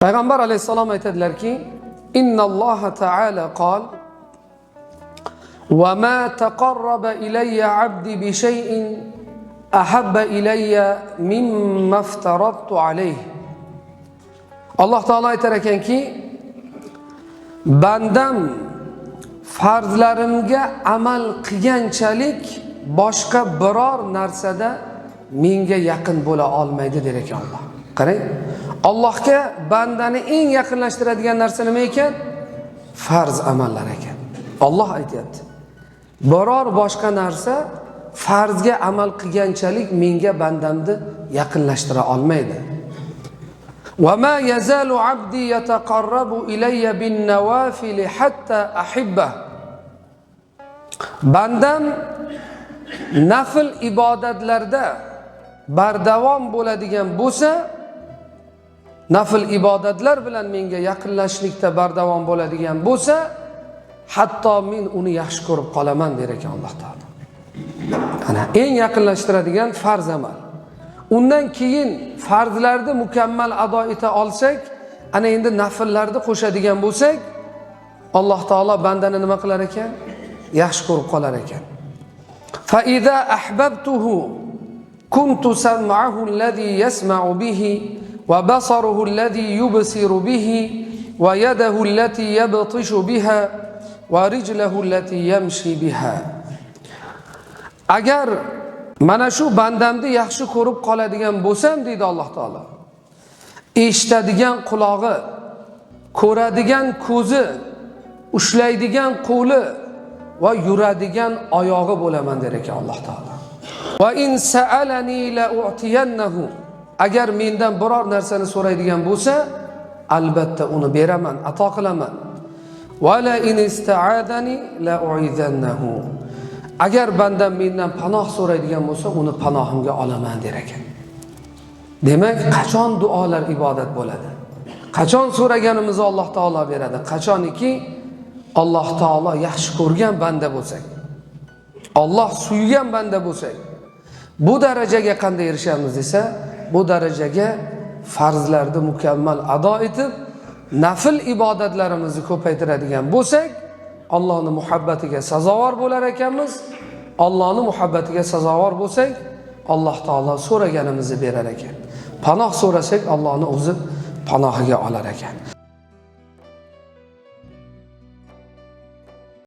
Payg'ambar alayhissalom aytadilarki: "Innalloha taala qol: Va ma taqarraba ilayya abdi bi shay'in ahabba ilayya mimma aftaradtu alayhi." Alloh taolo aytar ekanki, bandam farzlarimga amal qilganchalik boshqa biror narsada menga yaqin bo'la olmaydi, der ekan Alloh. Qarang, Allohga bandani eng yaqinlashtiradigan narsa nima ekan? Farz amallar ekan. Alloh aytyapti. Biror boshqa narsa farzga amal qilganchalik menga bandamni yaqinlashtira olmaydi. وما يزال عبدي يتقرب إلي بالنوافل حتى أحبه. Bandam nafl ibodatlarda bardavom bo'ladigan bo'lsa, nafl ibodatlar bilan menga yaqinlashishlikda bardavom bo'ladigan bo'lsa, hatto men uni yaxshi ko'rib qolaman, der ekan Alloh taolo. Ana eng yaqinlashtiradigan farz amal. Undan keyin farzlarni mukammal ado eta olsak, ana endi nafllarni qo'shadigan bo'lsak, Alloh taolo bandani nima qilar ekan? Yaxshi ko'rib qolar ekan. فإذا أحببته كنت سمعه الذي يسمع به وبصره الذي يبصر به ويده التي يبطش بها ورجله التي يمشي بها. Agar mana shu bandamni yaxshi ko'rib qoladigan bo'lsam, deydi Alloh taolo, eshitadigan qulog'i, ko'radigan ko'zi, ushlaydigan qo'li va yuradigan oyog'i bo'laman, der ekan Alloh taolo. وإن سألني لأعطينه. Agar mendan biror narsani so'raydigan bo'lsa, albatta uni beraman, ato qilaman. ولئن استعاذني لأعيذنه. Agar bandam mendan panoh so'raydigan bo'lsa, uni panohimga olaman, der ekan. Demak, qachon duolar ibodat bo'ladi? Qachon so'raganimizni Alloh taolo beradi? Qachoniki Alloh taolo yaxshi ko'rgan banda bo'lsak, Alloh suygan banda bo'lsak. Bu darajaga qanday erishamiz desa, bu darajaga farzlarni mukammal ado etib, nafl ibodatlarimizni ko'paytiradigan bo'lsak, Allohning muhabbatiga sazovor bo'lar ekanmiz. Allohning muhabbatiga sazovor bo'lsak, Alloh taolo so'raganimizni berar ekan. Panoh so'rasak, Allohning o'zi panohiga olar ekan.